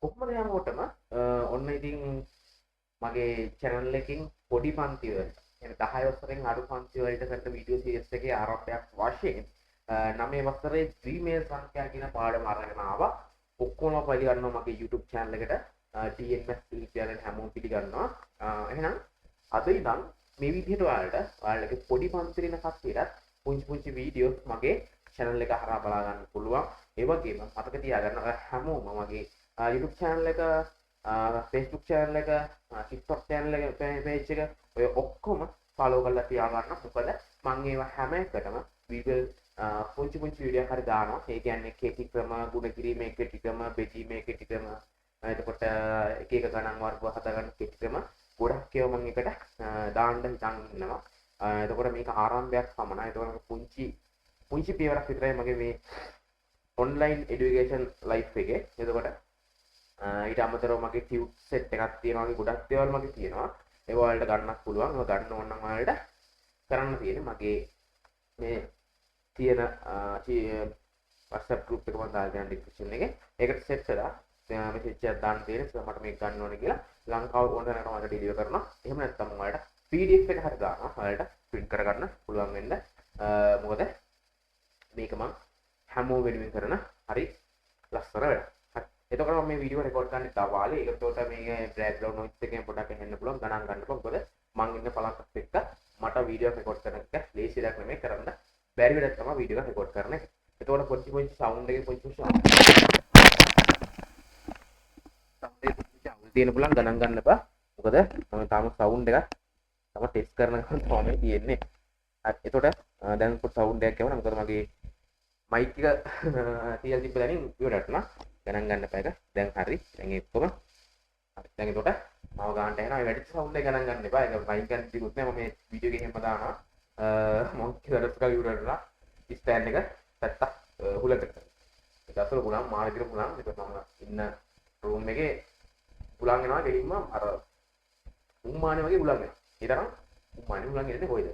කොහොමද හැමෝටම ඔන්න ඉතින් මගේ channel එකකින් පොඩි පන්ති වලට, يعني 10 වසරෙන් අඩු පන්ති වලට කරන වීඩියෝ සීරීස් එකේ ආරම්භයක් වශයෙන් 9 වසරේ ද්විමය සංඛ්‍යා කියන පාඩම අරගෙන ආවා. ඔක්කොම පිළිගන්නවා මගේ YouTube channel එකට. TNMS විද්‍යාලයෙන් හැමෝම පිළිගන්නවා. එහෙනම් අද ඉඳන් මේ විදිහට ඔයාලට ඔයාලගේ පොඩි පන්තිරේ ඉන්න කට්ටියටත් පුංචි පුංචි වීඩියෝස් මගේ channel එක හරහා බලා ගන්න පුළුවන්. ඒ වගේම මතක තියාගන්න ඔයා හැමෝම මගේ YouTube channel එක, Facebook channel එක, TikTok channel එක, page එක ඔය ඔක්කොම follow කරලා තියාගන්න. මොකද මං ඒවා හැම එකටම වීඩියෝ පුංචි පුංචි වීඩියෝ හරි දානවා. ඒ කියන්නේ කෙටි ක්‍රම, ගුණ කිරීමේ කෙටි ක්‍රම, බෙදීමේ කෙටි ක්‍රම, එතකොට එක එක ගණන් වර්ග හදාගන්න කෙටි ක්‍රම ගොඩක් ඒවා මං එකට දාන්න හිතන් ඉන්නවා. එතකොට මේක ආරම්භයක් පමණයි. එතකොට පුංචි පුංචි පියවරක් විතරයි මගේ මේ ඔන්ලයින් එඩියුකේෂන් ලයිෆ් එකේ. එතකොට ඊට අමතරව මගේ ටියුට් සෙට් එකක් තියෙනවා. වගේ ගොඩක් දේවල් මගේ තියෙනවා. ඒවා ඔයාලට ගන්නත් පුළුවන්. ඒවා ගන්න ඕන නම් ඔයාලට කරන්න තියෙන්නේ මගේ මේ තියෙන WhatsApp group එක මම දාලා දෙනවා ඩිස්ක්‍රිප්ෂන් එකේ. ඒකට සෙට් වෙලා මෙසේජ් එකක් දාන්න තියෙන නිසා මට මේක ගන්න ඕනේ කියලා ලංකාව ඕන තැනකට ඔයාලට ඩෙලිවර් කරනවා. එහෙම නැත්නම් මම ඔයාලට PDF එක හරි දානවා. ඔයාලට ප්‍රින්ට් කරගන්න පුළුවන් වෙන්න. මොකද මේක මං හැමෝම වෙනුවෙන් කරන හරි ලස්සන වැඩක්. හරි. එතකොට මම මේ වීඩියෝ රෙකෝඩ් කරන්නේ දවාලේ. ඒක එතකොට මේක බෑග්ග්‍රවුන්ඩ් නොයිස් එකෙන් පොඩ්ඩක් ඇහෙන්න පුළුවන්. ගණන් ගන්න පුළුවන්. මොකද මං ඉන්න පළාතත් එක්ක මට වීඩියෝ රෙකෝඩ් කරන එක ලේසි දෙයක් නෙමෙයි, කරන්න බැරි වැඩක් තමයි වීඩියෝ එක රෙකෝඩ් කරන එක. එතකොට පොඩි පොඩි සවුන්ඩ් එකේ පොඩි පොඩි සවුන්ඩ් එකේ පොඩි අවුල් තියෙන පුළුවන්, ගණන් ගන්න එපා. මොකද මම තාම සවුන්ඩ් එකක් තම ටෙස්ට් කරන ගමන් තමයි තියෙන්නේ. හරි. එතකොට දැන් පොඩි සවුන්ඩ් එකක් ඇහුණා. මොකද මගේ මයික් එක තියලා තිබ්බ දැනින් ඉවරට නා. ගණන් ගන්න එපා එක. දැන් හරි. දැන් ඒ ඔක්කොම හරි. දැන් එතකොට මම ගන්නට එනවා. ඒ වැඩිච්ච සවුන්ඩ් එක ගණන් ගන්න එපා. ඒක මයික් ගන්න තිබුත් නෑ. මම මේ වීඩියෝ එකේ එහෙම දානවා. මම කියලා ටිකක් ඉවරටලා ස්ටෑන්ඩ් එක පැත්තක් හුලකට. ඒ දවස්වල හුලං මාර විදිහට හුලං. ඒක මම ඉන්න රූම් එකේ හුලං එනවා ගෙලින්ම අර උම්මානේ වගේ හුලං එනවා. ඒ තරම් උම්මානේ හුලං එන්නේ කොයිද?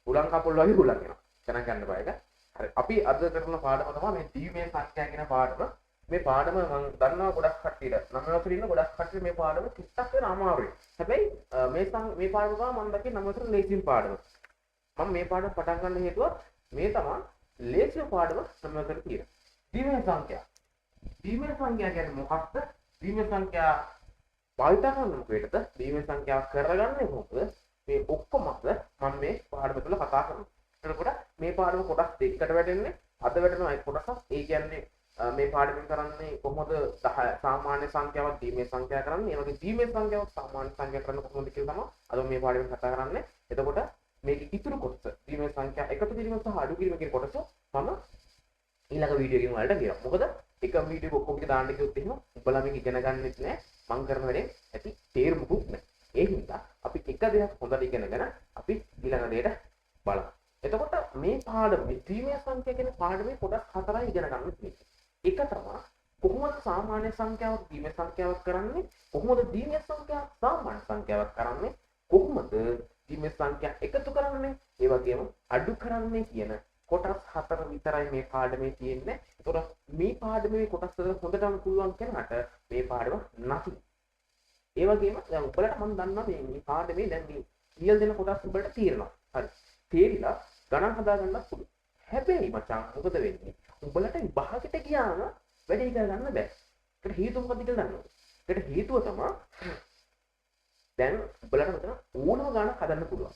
හුලං කපොල් වගේ හුලං එනවා. ගණන් ගන්න බෑ ඒක. හරි. අපි අද කරන පාඩම තමයි මේ ද්විමය සංඛ්‍යා කියන පාඩම. මේ පාඩම මම දන්නවා ගොඩක් කට්ටියට. නම වසරේ ඉන්න ගොඩක් කට්ටියට මේ පාඩම ටිකක් වෙන අමාරුයි. හැබැයි මේ පාඩම තමයි මම දැක්කේ නම වසරේ ලේසිම පාඩම. මම මේ පාඩම පටන් ගන්න හේතුව මේ තමයි ලේසිම පාඩම නම වසරේ තියෙන. ද්විමය සංඛ්‍යා. ද්විමය සංඛ්‍යා කියන්නේ මොකක්ද? ද්විමය සංඛ්‍යා භාවිත කරන කොහෙටද? ද්විමය සංඛ්‍යා කරගන්නේ කොහොමද? මේ ඔක්කොම මම මේ පාඩම තුළ කතා කරනවා. එතකොට මේ පාඩම කොටස් දෙකකට වැටෙන්නේ. අද වැටෙනවා එක් කොටසක්. ඒ කියන්නේ මේ පාඩමෙන් කරන්නේ කොහොමද සාමාන්‍ය සංඛ්‍යාවක් ද්විමය සංඛ්‍යා කරන්නේ? ඒ වගේ ද්විමය සංඛ්‍යාවක් සාමාන්‍ය සංඛ්‍යා කරන්න කොහොමද කියලා තමයි අද මේ පාඩමෙන් කතා කරන්නේ. එතකොට මේකේ ඉතුරු කොටස ද්විමය සංඛ්‍යා එකතු කිරීම සහ අඩු කිරීම කියන කොටස මම ඊළඟ වීඩියෝ එකකින් ඔයාලට කියනවා. මොකද එක වීඩියෝ එක ඔක්කොම ටික දාන්න කිව්වොත් එහෙම උඹලා මේක ඉගෙන ගන්නෙත් නෑ. මං කරන වැඩේ ඇති තේරුමකුත් නෑ. ඒ හින්දා අපි එක දෙයක් හොඳට ඉගෙනගෙන අපි ඊළඟ දෙයට බලමු. එතකොට මේ පාඩම මේ ද්විමය සංඛ්‍යා කියන පාඩමේ කොටස් හතරයි ඉගෙන ගන්න තියෙන්නේ. එක තමයි කොහොමද සාමාන්‍ය සංඛ්‍යාවක් ද්විමය සංඛ්‍යාවක් කරන්නේ, කොහොමද ද්විමය සංඛ්‍යාවක් සාමාන්‍ය සංඛ්‍යාවක් කරන්නේ, කොහොමද ද්විමය සංඛ්‍යා එකතු කරන්නේ, ඒ වගේම අඩු කරන්නේ කියන කොටස් හතර විතරයි මේ පාඩමේ තියෙන්නේ. එතකොට මේ පාඩමේ කොටස් හතර හොඳටම පුළුවන් කෙනාට මේ පාඩම නැති. ඒ වගේම දැන් ඔයාලට මම දන්නවා මේ පාඩමේ දැන් මේ කියලා දෙන කොටස් ඔයාලට තේරෙනවා. හරි. තේරිලා ගණන් හදා ගන්නත් පුළුවන්. හැබැයි මචං මොකද වෙන්නේ? උඹලට විභාගෙට ගියාම වැඩේ කරගන්න බෑ. ඒකට හේතුව මොකද්ද කියලා දන්නවද? ඒකට හේතුව තමයි දැන් උඹලට මෙතන ඕනම ගණනක් හදන්න පුළුවන්.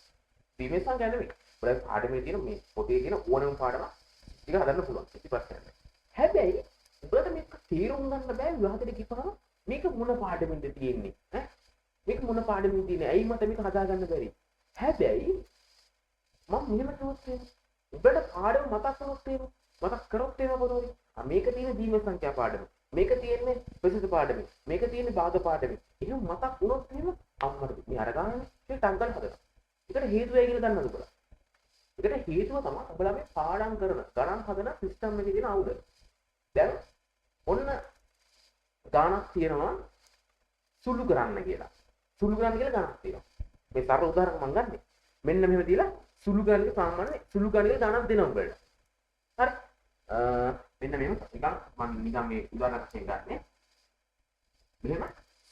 ද්විමය සංඛ්‍යා නෙමෙයි. උඹලගේ පාඩමේ තියෙන මේ පොතේ තියෙන ඕනම පාඩමක් ටික හදන්න පුළුවන්. කිසි ප්‍රශ්නයක් නෑ. හැබැයි උඹලට මේක තේරුම් ගන්න බෑ විභාගෙට ගිහපහම මේක මොන පාඩමෙන්ද තියෙන්නේ? ඈ මේක මොන පාඩමෙන්ද තියෙන්නේ? ඇයි මට මේක හදාගන්න බැරි? හැබැයි මම මෙහෙම කිව්වොත් එහෙම උඹලට පාඩම මතක් වුණොත් එහෙම මතක් කරොත් එහෙම කොහොමද? මේක තියෙන ද්විමය සංඛ්‍යා පාඩම. මේක තියෙන්නේ ප්‍රසිද්ධ පාඩමේ. මේක තියෙන්නේ භාග පාඩමේ. එහෙම මතක් වුණොත් එහෙම අම්මට මේ අර ගානනේ ඒක ටක් ගාලා හදනවා. ඒකට හේතුව ඇයි කියලා දන්නවද ඔයාලා? ඒකට හේතුව තමයි ඔයාලා මේ පාඩම් කරන ගණන් හදන සිස්ටම් එකේ තියෙන අවුල. දැන් ඔන්න ගානක් තියෙනවා සුළු කරන්න කියලා. සුළු කරන්න කියලා ගානක් තියෙනවා. මේ සරල උදාහරණයක් මම ගන්නෙ. මෙන්න මෙහෙම දීලා සුළු කරන්න සාමාන්‍ය සුළු කරන්න කියලා ගානක් දෙනවා ඔයාලට. හරි. මෙන්න මෙහෙම නිකන් මම නිකන් මේ උදාහරණයක් වශයෙන් ගන්නෙ. මෙහෙම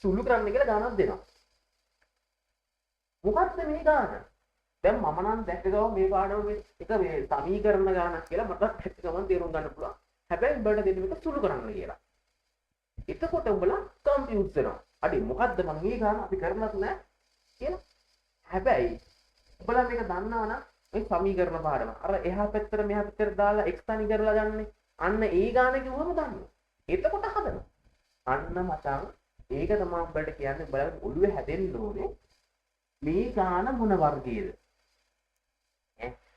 සුළු කරන්න කියලා ගානක් දෙනවා. මොකද්ද මේ ගාන? දැන් මම නම් දැක්ක ගමන් මේ පාඩම මේ එක මේ සමීකරණ ගානක් කියලා මටත් දැක්ක ගමන් තේරුම් ගන්න පුළුවන්. හැබැයි උඹලට දෙන්නේ මේක සුළු කරන්න කියලා. එතකොට උඹලා කන්ෆියුස් වෙනවා. අඩේ මොකද්ද මං මේ ගාන අපි කරලත් නෑ කියලා. හැබැයි උඹලා මේක දන්නවනම් මේ සමීකරණ පාඩම අර එහා පැත්තට මෙහා පැත්තට දාලා x තනි කරලා ගන්නෙ. අන්න ඒ ගාන කිව්වම දන්නවා. එතකොට හදනවා. අන්න මචං ඒක තමයි උඹලට කියන්නේ උඹලා ඔළුවේ හැදෙන්න ඕනේ මේ ගාන මොන වර්ගයේද?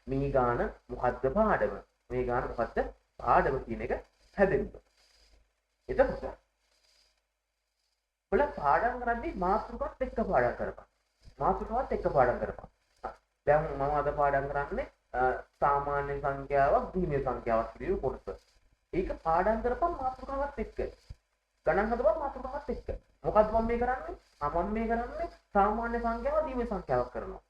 මේ ගාන මොකද්ද පාඩම? මේ ගාන මොකද්ද පාඩම කියන එක හැදෙන්න. එතකොට උඹලා පාඩම් කරද්දී මාතෘකාවත් එක්ක පාඩම් කරපන්. මාතෘකාවත් එක්ක පාඩම් කරපන්. දැන් මම අද පාඩම් කරන්නේ සාමාන්‍ය සංඛ්‍යාවක් ද්විමය සංඛ්‍යාවක් කියන කොටස. ඒක පාඩම් කරපන් මාතෘකාවත් එක්ක. ගණන් හදපන් මාතෘකාවත් එක්ක. මොකද්ද මම මේ කරන්නේ? මම මේ කරන්නේ සාමාන්‍ය සංඛ්‍යාව ද්විමය සංඛ්‍යාවක් කරනවා.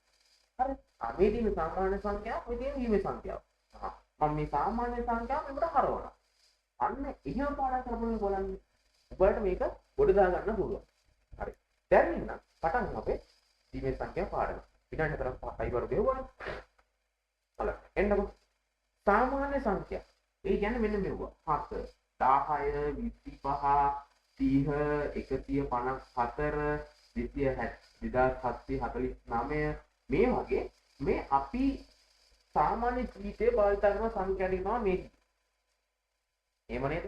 හරි. මේ තියෙන සාමාන්‍ය සංඛ්‍යාව මේ තියෙන ද්විමය සංඛ්‍යාව. මම මේ සාමාන්‍ය සංඛ්‍යාව මෙකට හරවනවා. අන්න එහෙම පාඩම් කරපුවම බලන්න. ඔයාලට මේක ගොඩ දා ගන්න පුළුවන්. හරි. දැන් ඉන්න පටන් අපේ ද්විමය සංඛ්‍යා පාඩම. විනාඩි 4ක් 5යි වරු ගෙවුවනේ. බලන්න. එන්නකෝ. සාමාන්‍ය සංඛ්‍යා. ඒ කියන්නේ මෙන්න මෙව්වා. 7 10 25 30 154 2749 මේ වගේ මේ අපි සාමාන්‍ය ජීවිතේ භාවිත කරන සංඛ්‍යා ටික තමයි මේ. එහෙම නේද?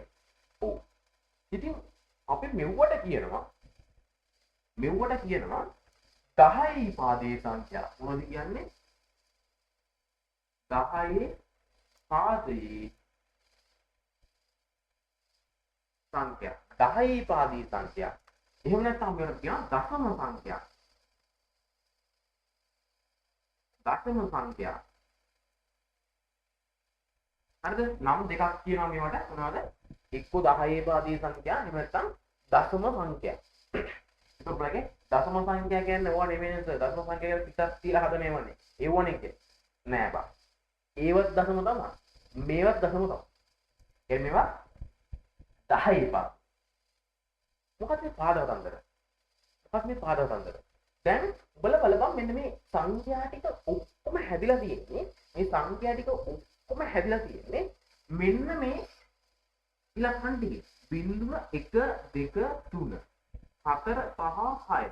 ඔව්. ඉතින් අපි මෙව්වට කියනවා 10 පාදයේ සංඛ්‍යා. මොනවද කියන්නේ? 10 පාදයේ සංඛ්‍යා. 10 පාදයේ සංඛ්‍යා. එහෙම නැත්නම් අපි වෙනත් කියනවා දශම සංඛ්‍යා. දශම සංඛ්‍යා. හරිද? නම් දෙකක් කියනවා මේවට. මොනවද? එක්ක 10 පාදයේ සංඛ්‍යා එහෙම නැත්නම් දශම සංඛ්‍යා. ඒක බලගේ දශම සංඛ්‍යා කියන්නේ ඕවා නෙමෙයි නේද? දශම සංඛ්‍යා කියන්නේ පිටක් තියලා හදන ඒවානේ. ඒවනේ කියන්නේ. නෑ බා. ඒවත් දශම තමයි. මේවත් දශම තමයි. කියන්නේ මේවා 10 පාද. මොකක්ද මේ පාද කතන්දර? මොකක්ද මේ පාද කතන්දර? දැන් උඹලා බලපන් මෙන්න මේ සංඛ්‍යා ටික ඔක්කොම හැදිලා තියෙන්නේ. මේ සංඛ්‍යා ටික ඔක්කොම හැදිලා තියෙන්නේ මෙන්න මේ ඉලක්කම් ටිකේ. බිංදුව 1 2 3 4 5 6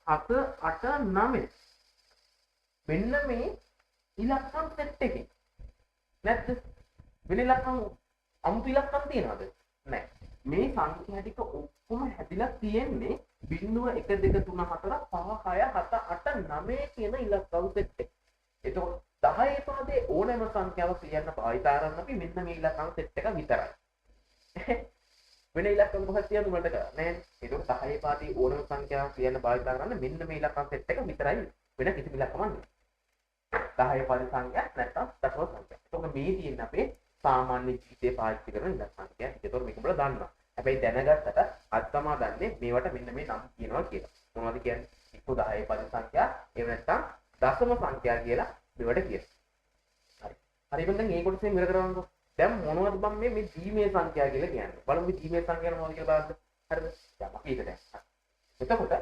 7 8 9 මෙන්න මේ ඉලක්කම් සෙට් එකේ. නැද්ද? වෙන ඉලක්කම් අමුතු ඉලක්කම් තියනවද? නෑ. මේ සංඛ්‍යා ටික ඔක්කොම හැදිලා තියෙන්නේ බිංදුව 1 2 3 4 5 6 7 8 9 කියන ඉලක්කම් සෙට් එක. එතකොට 10 පාදයේ ඕනෑම සංඛ්‍යාවක් ලියන්න භාවිතා කරන්න අපි මෙන්න මේ ඉලක්කම් සෙට් එක විතරයි. වෙන ඉලක්කම් කොහොමද තියන්නේ මට නෑ. එතකොට 10 පාදයේ ඕනෑම සංඛ්‍යාවක් ලියන්න භාවිතා කරන්න මෙන්න මේ ඉලක්කම් සෙට් එක විතරයි. වෙන කිසිම ඉලක්කමක් නෑ. 10 පාදයේ සංඛ්‍යා නැත්නම් දශම සංඛ්‍යා. එතකොට මේ තියෙන අපේ සාමාන්‍ය ජීවිතේ පාවිච්චි කරන ඉලක්කම් සංඛ්‍යා. ඒතකොට මේක උඹලා දන්නවා. හැබැයි දැනගත්තට අද තමා දන්නේ මේවට මෙන්න මේ නම් කියනවා කියලා. මොනවද කියන්නේ? එක්ක 10 පාදයේ සංඛ්‍යා එහෙම නැත්නම් දශම සංඛ්‍යා කියලා මේවට කියනවා. හරි. හරි මම දැන් මේ කොටසෙන් ඉවර කරගන්නකෝ. දැන් මොනවද බං මේ මේ දීමේ සංඛ්‍යා කියලා කියන්නේ? බලමු මේ දීමේ සංඛ්‍යා මොනවද කියලා බලන්න. හරිද? දැන් අපි ඒක දැන්. එතකොට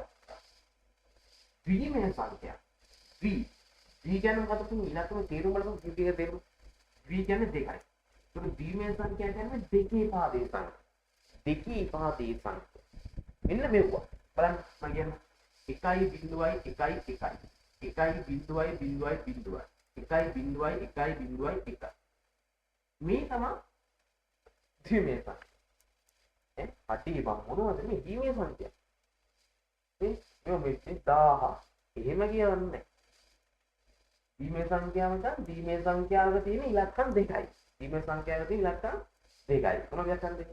ද්විමය සංඛ්‍යා. ද්වි ද්වි කියන්නේ මොකද්ද? තුන් ඉලක්කම තේරුම් බලමු. ද්වි කියන තේරුම. ද්වි කියන්නේ දෙකයි. ඒතකොට ද්විමය සංඛ්‍යා කියන්නේ දෙකේ පාදයේ සංඛ්‍යා. දෙකේ පාදයේ සංඛ්‍යා. මෙන්න මෙව්වා. බලන්න මම කියන්නේ 1.1 1 1 1.0 0 1.0 1.0 1. මේ තමයි ද්විමය සංඛ්‍යා. ඈ අටි බං මොනවද මේ ද්විමය සංඛ්‍යා? මේ මේ 1000 එහෙම කියන්නේ නැහැ. ද්විමය සංඛ්‍යාව නම් ද්විමය සංඛ්‍යාවක තියෙන ඉලක්කම් දෙකයි. ද්විමය සංඛ්‍යාවක තියෙන ඉලක්කම් දෙකයි. මොනවද ඉලක්කම් දෙක?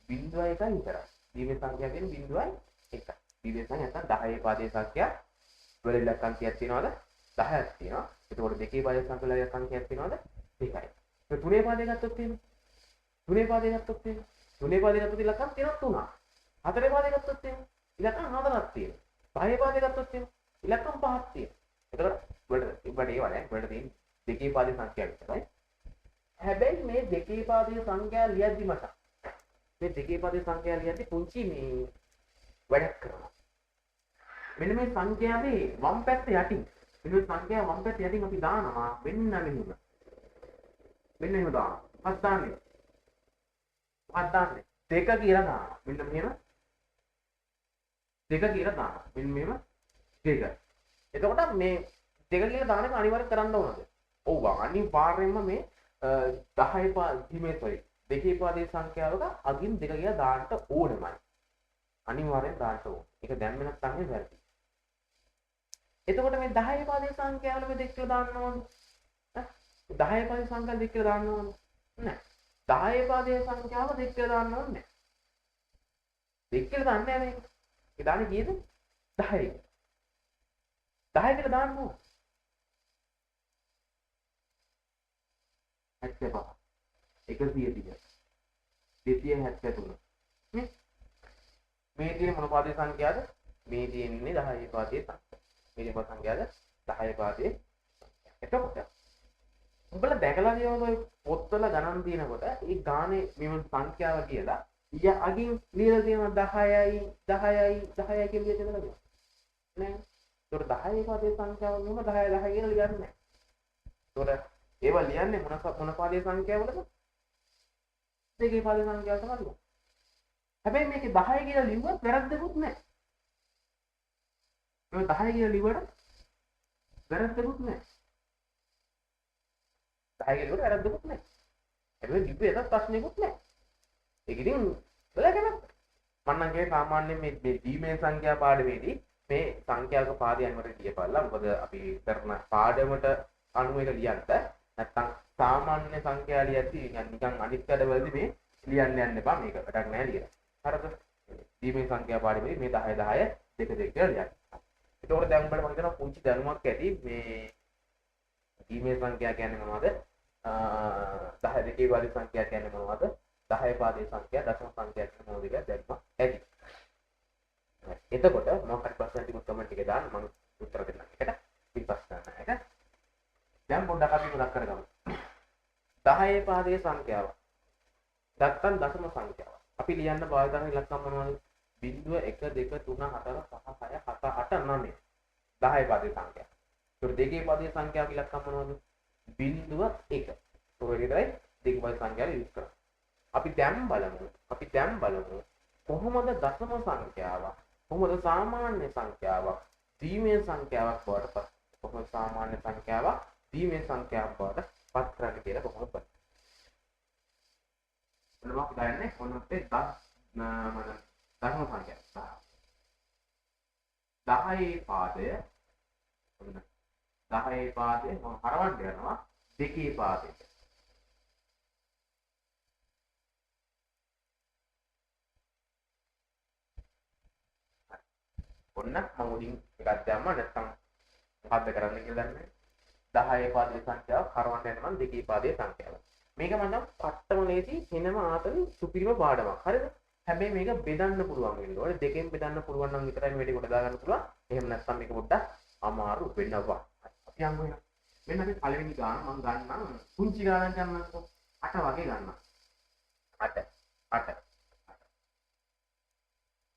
0.1 විතරයි. ද්විමය සංඛ්‍යාව කියන්නේ 0.1. ද්විමය සංඛ්‍යා නැත්නම් 10 පාදයේ සංඛ්‍යා වල ඉලක්කම් කීයක් තියෙනවද? 10ක් තියෙනවා. එතකොට දෙකේ පාදයේ සංඛ්‍යා වල ඉලක්කම් කීයක් තියෙනවද? දෙකයි. ඒ තුනේ පාදයේ ගත්තොත් එහෙම තුනේ පාදයේ ගත්තොත් එහෙම තුනේ පාදයේ ගත්තොත් ඉලක්කම් තියෙනවා තුනක්. හතරේ පාදයේ ගත්තොත් එහෙම ඉලක්කම් හතරක් තියෙනවා. පහේ පාදයේ ගත්තොත් එහෙම ඉලක්කම් පහක් තියෙනවා. එතකොට උඹට ඒවා නෑ. උඹට තියෙන්නේ දෙකේ පාදයේ සංඛ්‍යා විතරයි. හැබැයි මේ දෙකේ පාදයේ සංඛ්‍යා ලියද්දි මට මේ දෙකේ පාදයේ සංඛ්‍යා ලියද්දි පුංචි මේ වැඩක් කරනවා. මෙන්න මේ සංඛ්‍යාවේ වම් පැත්ත යටින්, මෙන්න මේ සංඛ්‍යාව වම් පැත්ත යටින් අපි දානවා මෙන්න මෙහෙම. මෙන්න එහෙම දානවා. මොකක්ද දාන්නේ? මොකක්ද දාන්නේ? 2 කියලා දානවා. මෙන්න මෙහෙම 2 කියලා දානවා. මෙන්න මෙහෙම 2. එතකොට මේ 2 කියලා දාන එක අනිවාර්යෙන් කරන්න ඕනද? ඔව්, අනිවාර්යෙන්ම මේ 10 පාදයේ සෝරි දෙකේ පාදයේ සංඛ්‍යාවක අගින් 2 කියලා දාන්න ඕනෙමයි. අනිවාර්යෙන් දාන්න ඕන. ඒක දැම්මේ නැත්නම් ඒ වැරදි. එතකොට මේ 10 පාදයේ සංඛ්‍යාවල මේ 2 කියලා දාන්න ඕනද? 10 පාදයේ සංඛ්‍යාව 2 කියලා දාන්න ඕනද? නෑ. 10 පාදයේ සංඛ්‍යාව 2 කියලා දාන්න ඕනේ නෑ. 2 කියලා දාන්නේ නෑ මේක. ඒ දාන්නේ කීයද? 10. 10 කියලා දාන්න ඕන. 75 130 273 නේ. මේ තියෙන මොන පාදයේ සංඛ්‍යාවද? මේ තියෙන්නේ 10 පාදයේ සංඛ්‍යාව. මේ තියෙන සංඛ්‍යාවද? 10 පාදයේ සංඛ්‍යාව. එතකොට උඹලා දැකලා තියෙනවද ඔය පොත්වල ගණන් තියෙනකොට ඒ ගානේ මෙව සංඛ්‍යාව කියලා ඊය අගින් ලියලා තියෙනවා 10යි 10යි 10යි කියලා ලියලා තියෙනවද? නෑ. ඒතකොට 10 පාදයේ සංඛ්‍යාව මෙහෙම 10 10 කියලා ලියන්නේ නෑ. ඒතකොට ඒවා ලියන්නේ මොන පාදයේ සංඛ්‍යාවලද? දෙකේ පාදයේ සංඛ්‍යාව තමයි ලියන්නේ. හැබැයි මේකේ 10 කියලා ලිව්වත් වැරද්දකුත් නෑ. මේ 10 කියලා ලිව්වට වැරද්දකුත් නෑ. 10 කියලා ලිව්වට වැරද්දකුත් නෑ. හැබැයි ලිව්වේ එකක් ප්‍රශ්නයකුත් නෑ. ඒක ඉතින් ඔයාලා කැමති. මම නම් කියන්නේ සාමාන්‍යයෙන් මේ දීමේ සංඛ්‍යා පාඩමේදී මේ සංඛ්‍යාවක පාදය අනිවාර්යයෙන් ලියපල්ලා. මොකද අපි කරන පාඩමට අනුව එක ලියන්න. නැත්තම් සාමාන්‍ය සංඛ්‍යා ලියද්දි නිකන් අනිත් වැඩවලදී මේ ලියන්න යන්න එපා. මේක වැඩක් නෑ ලියලා. හරිද? දීමේ සංඛ්‍යා පාඩමේදී මේ 10 10 2 2 කියලා ලියන්න. එතකොට දැන් උඹලා මම හිතනවා පුංචි දැනුමක් ඇති මේ දීමේ සංඛ්‍යා කියන්නේ මොනවද? 10 දෙකේ පාදයේ සංඛ්‍යා කියන්නේ මොනවද? 10 පාදයේ සංඛ්‍යා, දශම සංඛ්‍යා කියන්නේ මොනවද කියලා දැනුමක් ඇති. එතකොට මොකක් හරි ප්‍රශ්න තිබුණොත් කමෙන්ට් එකේ දාන්න, මම උත්තර දෙන්නම් ඒකට. පිටපස්ස ගන්න එක. දැන් පොඩ්ඩක් අපි මතක් කරගමු. 10 පාදයේ සංඛ්‍යාව. නැත්තම් දශම සංඛ්‍යාව. අපි ලියන්න භාවිත කරන ඉලක්කම් මොනවද? 0 1 2 3 4 5 6 7 8 9. 10 පාදයේ සංඛ්‍යාව. ඒතර දෙකේ පාදයේ සංඛ්‍යාව ඉලක්කම් මොනවද? 0 1. ඔය විතරයි දෙකේ පාදයේ සංඛ්‍යාව යූස් කරන්නේ. අපි දැන් බලමු. අපි දැන් බලමු කොහොමද දශම සංඛ්‍යාවක්, කොහොමද සාමාන්‍ය සංඛ්‍යාවක් දීමේ සංඛ්‍යාවක් බවට පත්, කොහොමද සාමාන්‍ය සංඛ්‍යාවක් දීමේ සංඛ්‍යාවක් බවට පත් කරන්න කියලා කොහොමද බලන්නේ. ඔන්න මම දන්නේ කොහොමද දශම සංඛ්‍යාව 10 පාදය, ඔන්න 10 පාදය මම හරවන්න යනවා දෙකේ පාදයට. ඔන්න මම උඩින් එකක් දැම්මා, නැත්තම් මොකද්ද කරන්න කියලා දන්නේ නැහැ. 10 පාදයේ සංඛ්‍යාව හරවන්න යනවා මම දෙකේ පාදයේ සංඛ්‍යාව. මේක මම නම් පට්ටම ලේසි, වෙනම ආතල් සුපිරිම පාඩමක්. හරිද? හැබැයි මේක බෙදන්න පුළුවන් වෙන්න ඕනේ. දෙකෙන් බෙදන්න පුළුවන් නම් විතරයි මේ වැඩේ කොට දාගන්න පුළුවන්. එහෙම නැත්නම් මේක පොඩ්ඩක් අමාරු වෙනවා. අපි යමු එහෙනම්. මෙන්න අපි පළවෙනි ගාන මම ගන්නම්. පුංචි ගානක් ගන්නම්කෝ. 8 වගේ ගන්නම්. 8 8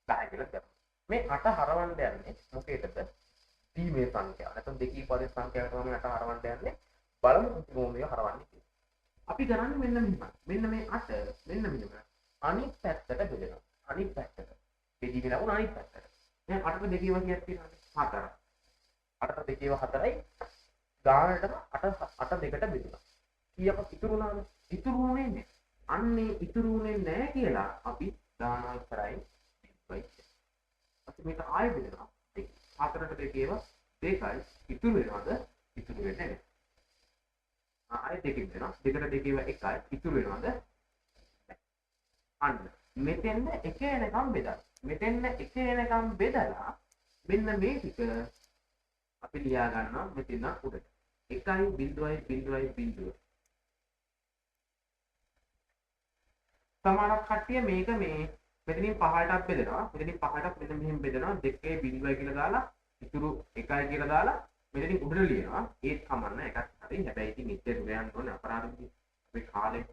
10 කියලා දැම්මා. මේ 8 හරවන්න යන්නේ මොකේද? දීමේ සංඛ්‍යාව. නැත්නම් දෙකේ පාදයේ සංඛ්‍යාව තමයි 8 හරවන්න යන්නේ. බලමු කොහොමද මේක හරවන්නේ කියලා. අපි කරන්නේ මෙන්න මෙහෙමයි. මෙන්න මේ 8 මෙන්න මෙහෙම අනිත් පැත්තට බෙදෙනවා. අනිත් පැත්තට. බෙදීමේ ලකුණ අනිත් පැත්තට. දැන් 8ට දෙකේ වගේක් තියෙනවානේ. 4. 8ට දෙකේ 4යි. ගානටම 8 8 දෙකට බෙදුණා. කීයක් ඉතුරු වුණාද? ඉතුරු වුණේ නෑ. අන්නේ ඉතුරු වුණේ නෑ කියලා අපි දානවා ඉස්සරහින් බිඳුවයි. අපි මේක ආයෙ බෙදනවා. 4ට දෙකේව 2යි ඉතුරු වෙනවද? ඉතුරු වෙන්නේ නෑ. ආයෙ දෙකෙන් බෙදනවා. දෙකට දෙකේව 1යි ඉතුරු වෙනවද? අන්න මෙතෙන්ද එක එනකම් බෙදන්න. මෙතෙන්ද එක එනකම් බෙදලා මෙන්න මේ ටික අපි ලියා ගන්නවා මෙතන උඩට. 1 0 0 0. සමහරක් කට්ටිය මේක මේ මෙතනින් පහටත් බෙදනවා. මෙතනින් පහටත් මෙතන මෙහෙම බෙදනවා. 2 0 කියලා දාලා ඉතුරු 1 කියලා දාලා මෙතනින් උඩට ලියනවා. ඒත් කමන්න එකක් හරි. හැබැයි ඉතින් ඉතින් දුර යන්න ඕනේ අපරාධ විදිහට. අපේ කාලේ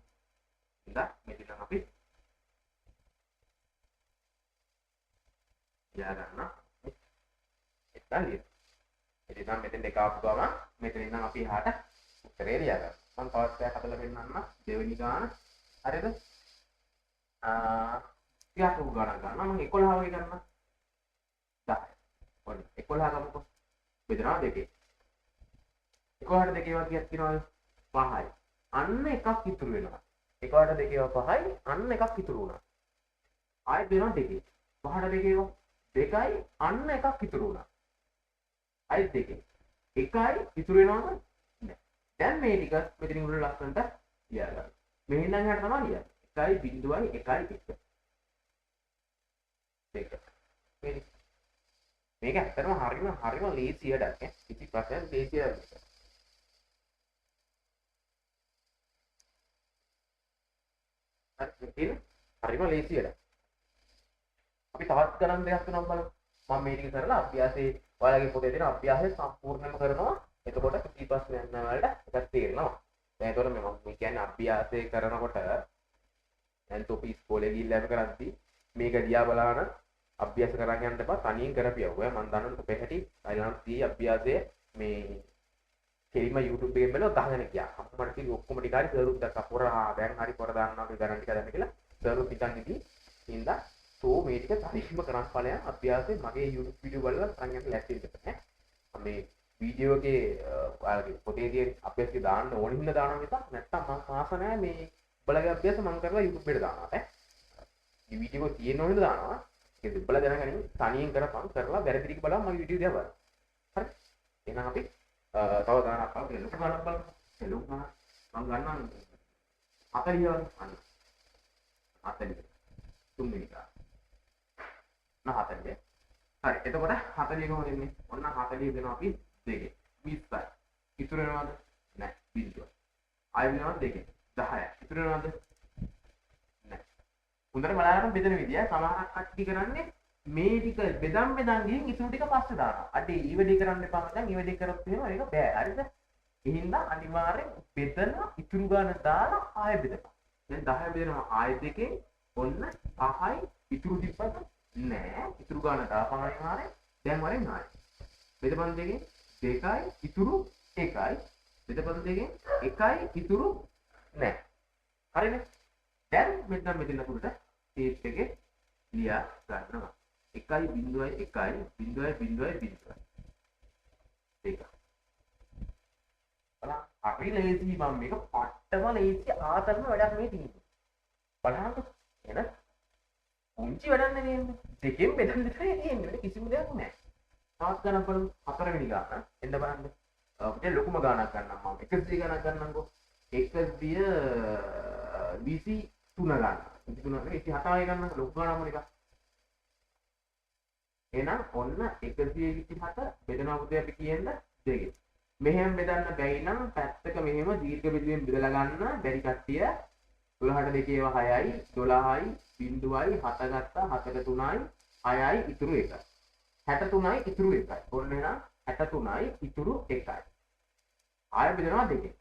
ඉඳලා මෙතන අපි ලියා ගන්න. එතන ලියන්න. ඉතින් නම් මෙතෙන් දෙක ආපු ගමන් මෙතන ඉඳන් අපි එහාට උත්තරේ ලියා ගන්න. මම තවත් එකක් හදලා පෙන්නන්නම්. දෙවෙනි ගාන. හරිද? ටිකක් ලොකු ගානක් ගන්නවා. මම 11 වගේ ගන්නවා. 10. ඔන්න 11 ගමුකෝ. බෙදනවා දෙකේ. 11ට දෙකේ ඒවා කීයක් තියෙනවද? 5යි. අන්න එකක් ඉතුරු වෙනවා. 11ට දෙකේ ඒවා 5යි. අන්න එකක් ඉතුරු වුණා. ආයෙත් බෙදනවා දෙකේ. 5ට දෙකේ ඒවා 2යි. අන්න එකක් ඉතුරු වුණා. ආයෙත් දෙකේ. 1යි ඉතුරු වෙනවද? නෑ. දැන් මේ ටික මෙතනින් උඩ ලස්සනට ලියා ගන්න. මෙහෙන් නම් එහාට තමයි ලියන්නේ. 1 0 1 1. දෙක. මේක ඇත්තටම හරිම ලේසි වැඩක් ඈ. කිසි ප්‍රශ්නයක් ලේසි වැඩක් නෑ. හරි හරිම ලේසි වැඩක්. අපි තවත් ගණන් දෙකක් තුනක් බලමු. මම මේ ටික කරලා අභ්‍යාසයේ ඔයාලගේ පොතේ තියෙන අභ්‍යාසය සම්පූර්ණයෙන්ම කරනවා. එතකොට කිසි ප්‍රශ්නයක් නෑ ඔයාලට. එකක් තේරෙනවා. දැන් එතකොට මේ මම කියන්නේ අභ්‍යාසය කරනකොට දැන් තොපි ඉස්කෝලේ ගිහිල්ලා එහෙම කරද්දි මේක දිහා බලාන අභ්‍යාස කරන් යන්න එපා. තනියෙන් කරපියව. ඔයා මං දන්නවනේ තොපේ හැටි. අයිලම් තී අභ්‍යාසය මේ කෙලින්ම YouTube එකෙන් බැලුවා ගහගෙන ගියා. අම්මට කිව්ව ඔක්කොම ටික හරි සර් උත් දැක්කා. පොර ආ දැන් හරි පොර දාන්නවා අපි ගණන් ටික දන්න කියලා. සර් උත් නිකන් ඉතින් හින්දා සෝ මේ ටික තනියම කරන් ඵලයන් අභ්‍යාසය මගේ YouTube video බලලා කරන් යන්න ලෑස්ති වෙන්න ඈ. මේ වීඩියෝ එකේ ඔයාලගේ පොතේ තියෙන අභ්‍යාස ටික දාන්න ඕන හින්දා දානවා මිසක් නැත්තම් මං ආස නෑ මේ උඹලගේ අභ්‍යාස මං කරලා YouTube එකට දානවා ඈ. මේ වීඩියෝ එක තියෙන ඕන හින්දා දානවා. ඒක උඹලා දැනගනින් තනියෙන් කරපන් කරලා වැරදි ටික බලන් මගේ වීඩියෝ දිහා බලන්න. හරි. එහෙනම් අපි තව ගානක් බලමු. ලොකු ගානක් බලමු. ලොකු ගානක් මං ගන්නම් 40 වගේ. අන්න 40 තුන්වෙනි ගාන. නා 40. හරි. එතකොට 40 කොහොමද එන්නේ? ඔන්න 40 දෙනවා අපි දෙකේ. 20යි. ඉතුරු වෙනවද? නෑ. බිංදුවයි. ආයෙ වෙනවා දෙකේ. 10යි. ඉතුරු වෙනවද? නෑ. හොඳට බලන්න බෙදෙන විදිය. සමහරක් කට්ටිය කරන්නේ මේ ටික බෙදන් බෙදන් ගිහින් ඉතුරු ටික පස්සේ දානවා. අඩේ ඊ වැඩේ කරන්න එපා මචං. ඊ වැඩේ කරොත් එහෙම ඒක බෑ. හරිද? ඒ හින්දා අනිවාර්යෙන් බෙදන ඉතුරු ගාන දාලා ආයෙ බෙදපන්. දැන් 10 බෙදනවා ආයෙ දෙකෙන් ඔන්න 5යි ඉතුරු තිබ්බද? නෑ. ඉතුරු ගාන දාපන් අනිවාර්යෙන්. දැන් වරෙන් ආයෙ. බෙදපන් දෙකෙන් 2යි ඉතුරු 1යි. බෙදපන් දෙකෙන් 1යි ඉතුරු නෑ. හරිනේ? දැන් මෙතන මෙතන ලකුණට ටේප් එකේ ලියා ගන්නවා. 1 0 1 0 0 0 2. බලන්න හරි ලේසි මම මේක පට්ටම ලේසි ආතරම වැඩක් මේ තියෙන්නේ. බලන්නකො එන පුංචි වැඩක් නෙවෙයි දෙකෙන් බෙදන්න විතරයි තියෙන්නේ වෙන කිසිම දෙයක් නෑ. තවත් ගණන් බලමු හතරවෙනි ගාන. එන්න බලන්න. අපිට ලොකුම ගානක් ගන්නම් මම 100 ගානක් ගන්නම්කෝ. 123 ගන්න. 23 නෙවෙයි 27 වගේ ගන්න ලොකු ගානක් මොන එකක්. එහෙනම් ඔන්න 127 බෙදනවා පුතේ අපි කියන්න දෙකෙන්. මෙහෙම බෙදන්න බැයි නම් පැත්තක මෙහෙම දීර්ඝ බෙදීමෙන් බෙදලා ගන්න බැරි කට්ටිය 12ට දෙකේ ඒවා 6යි 12යි 0යි 7 ගත්තා 7ට 3යි 6යි ඉතුරු 1යි. 63යි ඉතුරු 1යි. ඔන්න එහෙනම් 63යි ඉතුරු 1යි. ආයෙ බෙදනවා දෙකෙන්.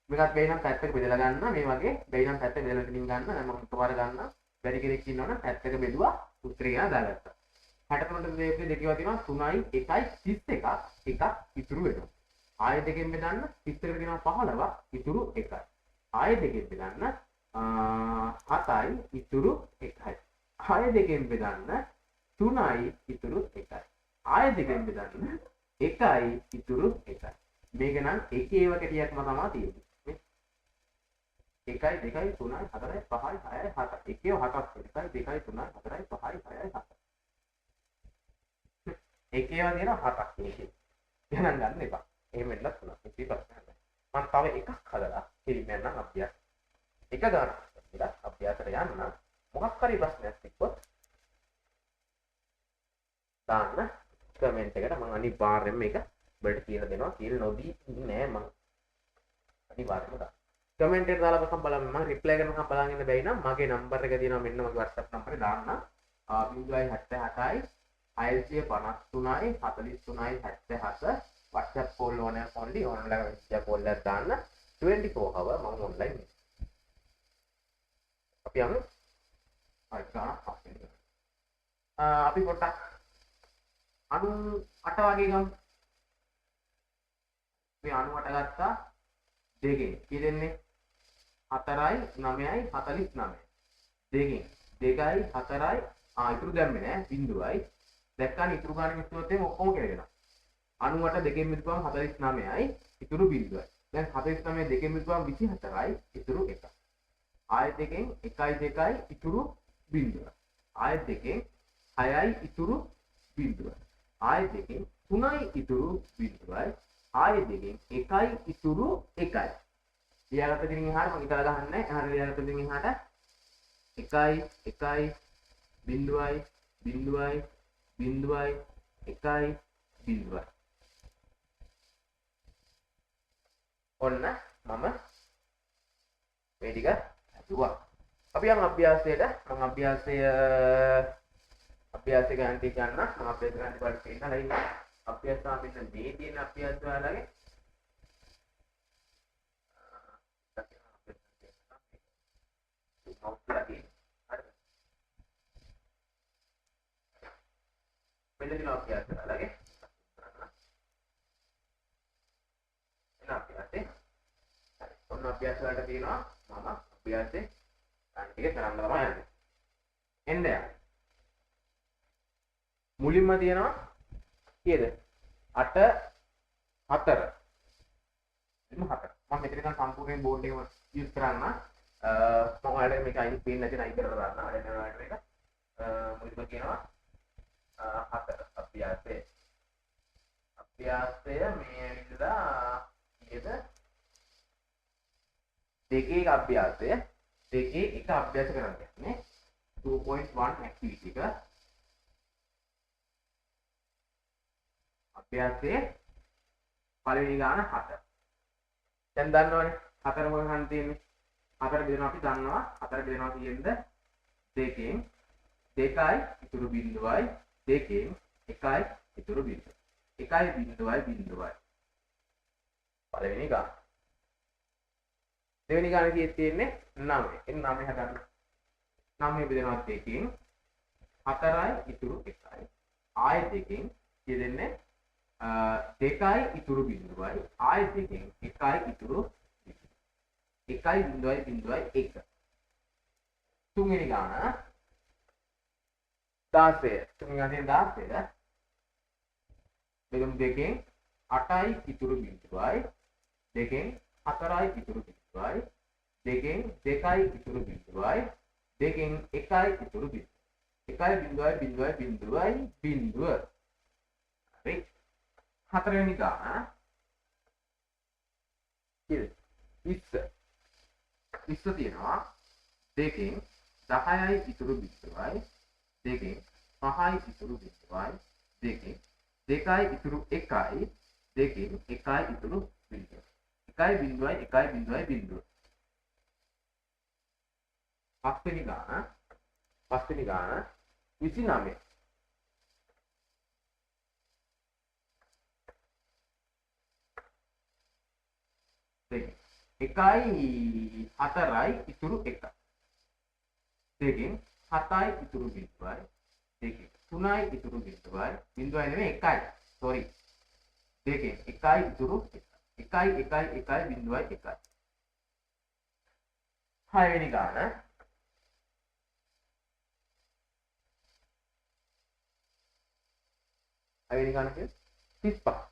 මේකත් බැයි නම් පැත්තක බෙදලා ගන්න මේ වගේ බැයි නම් පැත්තක බෙදලා ඉතින් ගන්න. දැන් මම එකපාර ගන්න බැරි කෙනෙක් ඉන්නවනම් පැත්තක බෙදුවා උත්තරේ ගන්න දාගත්තා. 63ට දෙකේ දෙකේවා තියෙනවා 3යි 1යි 31ක් එකක් ඉතුරු වෙනවා. ආයෙ දෙකෙන් බෙදන්න 31ට තියෙනවා 15ක් ඉතුරු 1යි. ආයෙ දෙකෙන් බෙදන්න 7යි ඉතුරු 1යි. ආයෙ දෙකෙන් බෙදන්න 3යි ඉතුරු 1යි. ආයෙ දෙකෙන් බෙදන්න 1යි ඉතුරු 1යි. මේක නම් එක ඒව කැටියක්ම තමයි තියෙන්නේ. 1යි 2යි 3යි 4යි 5යි 6යි 7යි. එකේව හතක් තියෙනවා. 1යි 2යි 3යි 4යි 5යි 6යි 7යි. එකේව තියෙනවා හතක් මේකේ. ගණන් ගන්න එපා. එහෙම වෙන්නත් පුළුවන්. කිසි ප්‍රශ්නයක් නැහැ. මම තව එකක් හදලා කෙලින්ම යන්නම් අභ්‍යාස. එක ගානක් හදලා අභ්‍යාසයට යන්න මොකක් හරි ප්‍රශ්නයක් තිබ්බොත් දාන්න කමෙන්ට් එකට මම අනිවාර්යයෙන්ම මේක ඔබට කියලා දෙනවා. කියලා නොදී ඉන්නේ නෑ මම. අනිවාර්යයෙන්ම දාන්න. කමෙන්ට් එකට දාලා බලන්න බලන්න මම රිප්ලයි කරනකම් බලන් ඉන්න බැයි නම් මගේ නම්බර් එක තියෙනවා මෙන්න මගේ WhatsApp නම්බරේ දාන්න. 078යි 653යි 43යි 77 WhatsApp call ඕන only online WhatsApp call එකක් දාන්න 24 hour මම online ඉන්නවා. අපි යමු. හරි ගානක් හම්බෙන්න. අපි පොඩ්ඩක් 98 වගේ ගමු. මේ 98 ගත්තා දෙකෙන් කී දෙන්නේ? 4යි 9යි 49. දෙකෙන් 2යි 4යි ඉතුරු දැම්මේ නෑ බිංදුවයි. දැක්කනේ ඉතුරු ගාන මිස්සුවොත් එහෙම ඔක්කොම කෙරෙනවා. 98 දෙකෙන් මිදුවාම 49යි ඉතුරු බිංදුවයි. දැන් 49 දෙකෙන් මිදුවාම 24යි ඉතුරු 1. ආයෙත් දෙකෙන් 1යි 2යි ඉතුරු බිංදුවයි. ආයෙත් දෙකෙන් 6යි ඉතුරු බිංදුවයි. ආයෙත් දෙකෙන් 3යි ඉතුරු බිංදුවයි. ආයෙත් දෙකෙන් 1යි ඉතුරු 1යි. ලියාගත්ත දිනින් එහාට මම ඉතලා ගහන්නේ නැහැ. එහාට ලියාගත්ත දිනින් එහාට 1යි 1යි බිංදුවයි බිංදුවයි බිංදුවයි 1යි බිංදුවයි. ඔන්න මම මේ ටික හදුවා. අපි යන් අභ්‍යාසයට. මම අභ්‍යාසය ගන්න ටික ගන්න. මම අභ්‍යාස ගන්න ටික බලන්න පෙන්නලා ඉන්න. අභ්‍යාස තමයි මෙන්න මේ තියෙන අභ්‍යාස ඔයාලගේ. මෙන්න තියෙන අභ්‍යාස ඔයාලගේ. එන අභ්‍යාසේ. හරි. ඔන්න අභ්‍යාස වලට තියෙනවා මම අභ්‍යාසේ ගන්න ටික කරන්න තමයි යන්නේ. එන්න යන්න. මුලින්ම තියෙනවා කීයද? 8 4. එන්න 4. මම මෙතන ඉඳන් සම්පූර්ණයෙන් බෝඩ් එකම යූස් කරන්න. මම ඔයාලට මේක අයින් පේන්නේ නැති නම් අයින් කරලා දාන්න. ඔයාලට ඔයාලට මේක මුලින්ම කියනවා 4 අභ්‍යාසය. අභ්‍යාසය මේ ඇවිල්ලා කීයද? දෙකේ එක අභ්‍යාසය. දෙකේ එක අභ්‍යාස කරන්න යන්නේ. 2.1 ඇක්ටිවිටි එක. අභ්‍යාසයේ පළවෙනි ගාන 7. දැන් දන්නවනේ 4 මොකක් ගන්න තියෙන්නේ? 4 බෙදෙනවා අපි දන්නවා. 4 බෙදෙනවා කීයෙන්ද? දෙකෙන් 2යි ඉතුරු බිංදුවයි දෙකෙන් 1යි ඉතුරු බිංදුවයි. 1යි බිංදුවයි බිංදුවයි. පළවෙනි ගාන. දෙවෙනි ගාන කීයක් තියෙන්නේ? 9. එන්න 9 හදන්න. 9 බෙදෙනවා දෙකෙන් 4යි ඉතුරු 1යි. ආයෙ දෙකෙන් කීය දෙන්නේ? 2යි ඉතුරු බිංදුවයි. ආයෙ දෙකෙන් 1යි ඉතුරු 1යි බිංදුවයි බිංදුවයි 1. තුන්වෙනි ගාන 16. තුන්වෙනි ගාන තියෙන 16. බෙදුම් දෙකෙන් 8යි ඉතුරු බිංදුවයි. දෙකෙන් 4යි ඉතුරු බිංදුවයි. දෙකෙන් 2යි ඉතුරු බිංදුවයි. දෙකෙන් 1යි ඉතුරු බිංදුවයි. 1යි බිංදුවයි බිංදුවයි බිංදුවයි බිංදුව. හරි. හතරවෙනි ගාන කීයද? 20. 20 තියෙනවා දෙකෙන් 10යි ඉතුරු බිංදුවයි. දෙකෙන් 5යි ඉතුරු බිංදුවයි. දෙකෙන් 2යි ඉතුරු 1යි. දෙකෙන් 1යි ඉතුරු බිංදුවයි. 1යි බිංදුවයි 1යි බිංදුවයි බිංදුව. පස්වෙනි ගාන පස්වෙනි ගාන 29. දෙකෙන් 1යි 4යි ඉතුරු 1. දෙකෙන් 7යි ඉතුරු බිංදුවයි. දෙකෙන් 3යි ඉතුරු බිංදුවයි. බිංදුවයි නෙමෙයි 1යි. සෝරි. දෙකෙන් 1යි ඉතුරු 1. 1යි 1යි 1යි බිංදුවයි 1යි. හයවෙනි ගාන හයවෙනි ගාන කියන්නේ 35.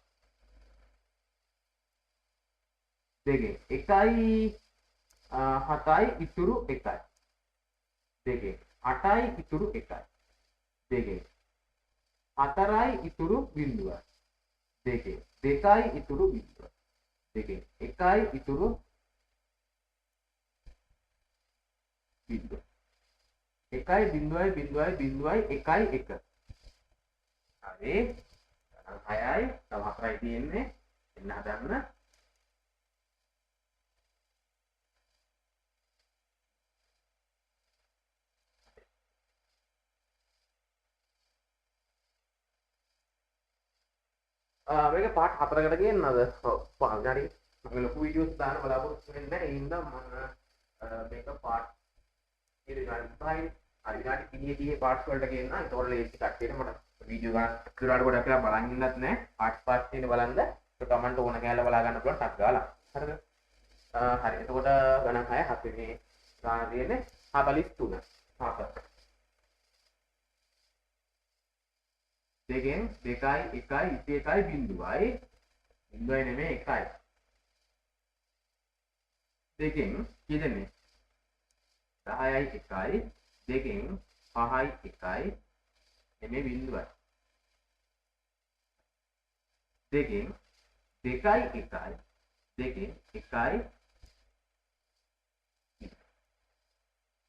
දෙකෙන් 1යි 7යි ඉතුරු 1යි. දෙකෙන් 8යි ඉතුරු 1යි. දෙකෙන් 4යි ඉතුරු බිංදුවයි. දෙකෙන් 2යි ඉතුරු බිංදුවයි. දෙකෙන් 1යි ඉතුරු බිංදුවයි. 1යි බිංදුවයි බිංදුවයි බිංදුවයි 1යි 1. හරි. ගණන් 6යි තව 4යි තියෙන්නේ. එන්න හදන්න. මේක පාර්ට් 4කට ගේන්නද? ඔව් විනාඩි මම ලොකු වීඩියෝස් දාන්න බලාපොරොත්තු වෙන්නේ නැහැ. ඒ හින්දා මම මේක පාර්ට් විනාඩි 5යි. හරි විනාඩි 30 30 පාර්ට්ස් වලට ගේන්න. ඒතකොට ලේසි කට්ටියට මට වීඩියෝ ගන්න ඉස්සරහට ගොඩක් වෙලා බලන් ඉන්නත් නෑ. පාර්ට්ස් පාර්ට්ස් තියෙන බලන්න. ඒක තමන්ට ඕන කෑල්ල බලා ගන්න පුළුවන් ටක් ගාලා. හරිද? හරි. එතකොට ගණන් 6 7 වෙනි ගාන තියෙන්නේ 43. 7. දෙකෙන් 2යි 1යි 21යි බිංදුවයි. බිංදුවයි නෙමෙයි 1යි. දෙකෙන් කීයද මේ? 10යි 1යි දෙකෙන් 5යි 1යි නෙමෙයි බිංදුවයි. දෙකෙන් 2යි 1යි දෙකෙන් 1යි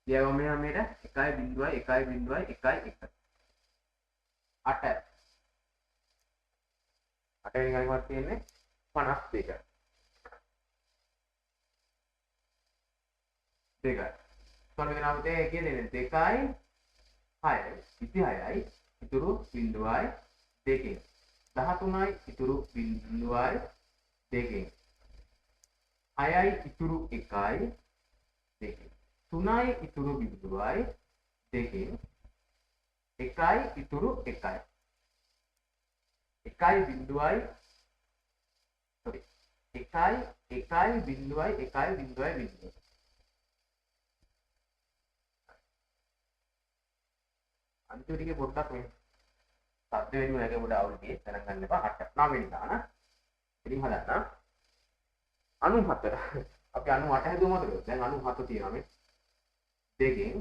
ලියගමු මෙහා මෙහෙට 1යි බිංදුවයි 1යි බිංදුවයි 1යි 1. 8 8 වෙනි ගණනක් තියෙන්නේ 52. 2යි. කොහොමද මෙතන අපිට කියන්නේ 2යි 6යි 26යි ඉතුරු බිංදුවයි දෙකෙන් 13යි ඉතුරු බිංදුවයි දෙකෙන් 6යි ඉතුරු 1යි දෙකෙන් 3යි ඉතුරු බිංදුවයි දෙකෙන් 1යි ඉතුරු 1යි 1යි බිංදුවයි සෝරි 1යි 1යි බිංදුවයි 1යි බිංදුවයි බිංදුවයි. අන්තිම ටිකේ පොඩ්ඩක් මේ සද්ද වැඩි වුණා ඒක පොඩ අවුල් ගියේ ගණන් ගන්න එපා. 8 9 වෙනි ගාන ඉතින් හදන්න 97. අපි 98 හැදුවා මතකද? දැන් 97 තියෙනවා මේ දෙකෙන්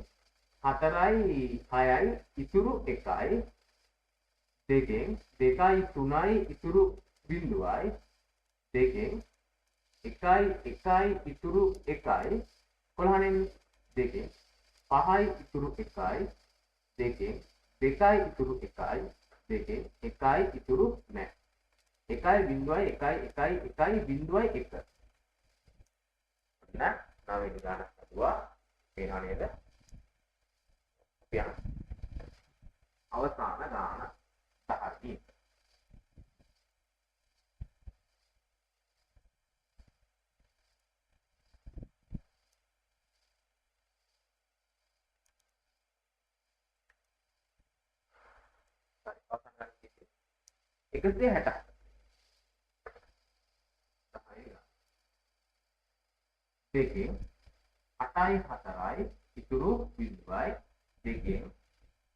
4යි 6යි ඉතුරු 1යි දෙකෙන් 2යි 3යි ඉතුරු බිංදුවයි දෙකෙන් 1යි 1යි ඉතුරු 1යි 11 නෙන්නේ දෙකෙන් 5යි ඉතුරු 1යි දෙකෙන් 2යි ඉතුරු 1යි දෙකෙන් 1යි ඉතුරු නෑ 1යි බිංදුවයි 1යි 1යි 1යි බිංදුවයි 1. ඔන්න 9 වෙනි ගානක් හදුවා. පේනවා නේද? අපි යමු අවසාන ගාන 10. හරි අවසාන ගාන කීයද? 167. දෙකෙන් 8යි 4යි ඉතුරු බිංදුවයි දෙකෙන්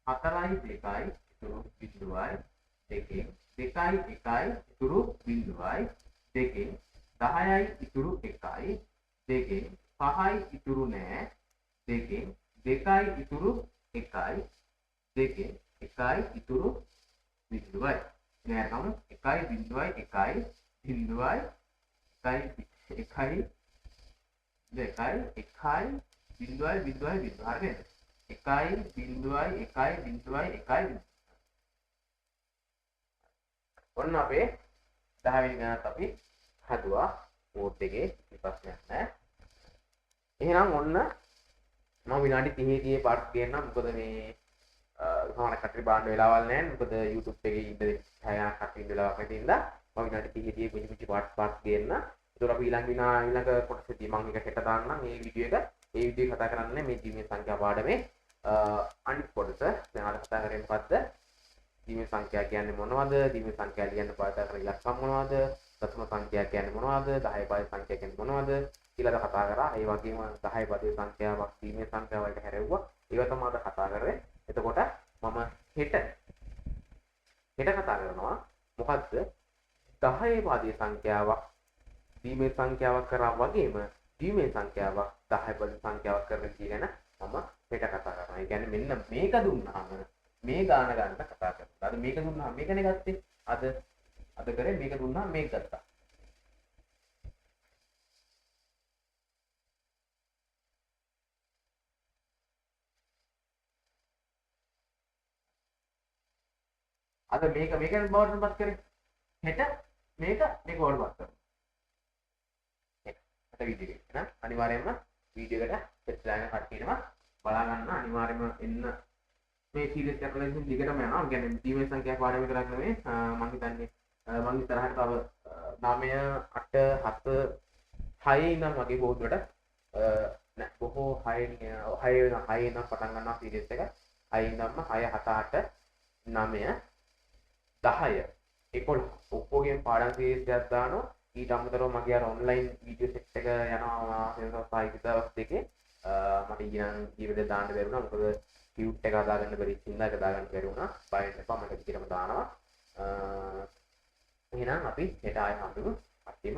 4යි 2යි ඉතුරු බිංදුවයි දෙකෙන් 2යි 1යි ඉතුරු බිංදුවයි දෙකෙන් 10යි ඉතුරු 1යි දෙකෙන් 5යි ඉතුරු නෑ දෙකෙන් 2යි ඉතුරු 1යි දෙකෙන් 1යි ඉතුරු බිංදුවයි. නෑ කමු 1යි බිංදුවයි 1යි බිංදුවයි 1යි 1යි 2යි 1යි බිංදුවයි බිංදුවයි බිංදුව. හරි නේද? 1යි බිංදුවයි 1යි බිංදුවයි 1යි. ඔන්න අපේ 10 වෙනි ගණනත් අපි හදුවා. බෝඩ් එකේ ප්‍රශ්නයක් නෑ. එහෙනම් ඔන්න මම විනාඩි 30 30 පාර්ට් ගේන්නම්. මොකද මේ සමහර කට්ටිය බලන්න වෙලාවල් නෑ. මොකද YouTube එකේ ඉන්න 6 ගණක් කට්ටිය ඉන්න වෙලාවක් නැති හින්දා මම විනාඩි 30 30 පුංචි පුංචි පාර්ට් පාර්ට් ගේන්න. ඒතකොට අපි ඊළඟ ඊළඟ කොටසේදී මම එක හෙට දාන්නම් මේ වීඩියෝ එක. ඒ වීඩියෝ එක කතා කරන්නේ මේ ජීවන සංඛ්‍යා පාඩමේ අනිත් කොටස. දැන් අද කතා කරන්නේ මොකද්ද? ජීවන සංඛ්‍යා කියන්නේ මොනවද? ජීවන සංඛ්‍යා ලියන්න පාවිච්චි කරන ඉලක්කම් මොනවද? දශම සංඛ්‍යා කියන්නේ මොනවද? 10 පදේ සංඛ්‍යා කියන්නේ මොනවද? කියලා අද කතා කරා. ඒ වගේම 10 පදේ සංඛ්‍යාවක් ජීවන සංඛ්‍යා වලට හැරෙව්වා. ඒවා තමයි අද කතා කරේ. එතකොට මම හෙට කතා කරනවා මොකද්ද? 10 පදේ සංඛ්‍යාවක් දීමේ සංඛ්‍යාවක් කරා වගේම දීමේ සංඛ්‍යාවක් 10 පද සංඛ්‍යාවක් කරන විදිය ගැන මම හෙට කතා කරනවා. ඒ කියන්නේ මෙන්න මේක දුන්නාම මේ ගාන ගන්න කතා කරනවා. අද මේක දුන්නාම මේකනේ ගත්තේ. අද අද කරේ මේක දුන්නාම මේක ගත්තා. අද මේක මේක බවට පත් කරේ. හෙට මේක මේක බවට පත් කරනවා. හෙට වීඩියෝ එක නේද? අනිවාර්යයෙන්ම වීඩියෝ එකට සෙට් වෙලා යන කට්ටියටම බලා ගන්න අනිවාර්යයෙන්ම එන්න. මේ සීරීස් එක කරලා ඉතින් දිගටම යනවා. ඒ කියන්නේ දීමේ සංඛ්‍යා පාඩම විතරක් නෙමෙයි. මං හිතන්නේ මං ඉස්සරහට තව 9 8 7 6 ඉඳන් වගේ බොහෝ දුරට නෑ බොහෝ 6 6 වෙන 6 ඉඳන් පටන් ගන්නවා සීරීස් එක. 6 ඉඳන්ම 6 7 8 9 10 11 ඔක්කොගේම පාඩම් සීරීස් එකක් දානවා. ඊට අමතරව මගේ අර ඔන්ලයින් වීඩියෝ සෙට් එක යනවා මාසෙන් සහ දවස් දෙකේ. මට ඊයේ නම් ඊයේ දාන්න බැරි වුණා. මොකද ටියුට් එක හදාගන්න බැරි හින්දා ඒක දාගන්න බැරි වුණා. බය වෙන්න එපා, මට විදිහටම දානවා. එහෙනම් අපි හෙට ආයෙ හම්බෙමු. අත්‍යම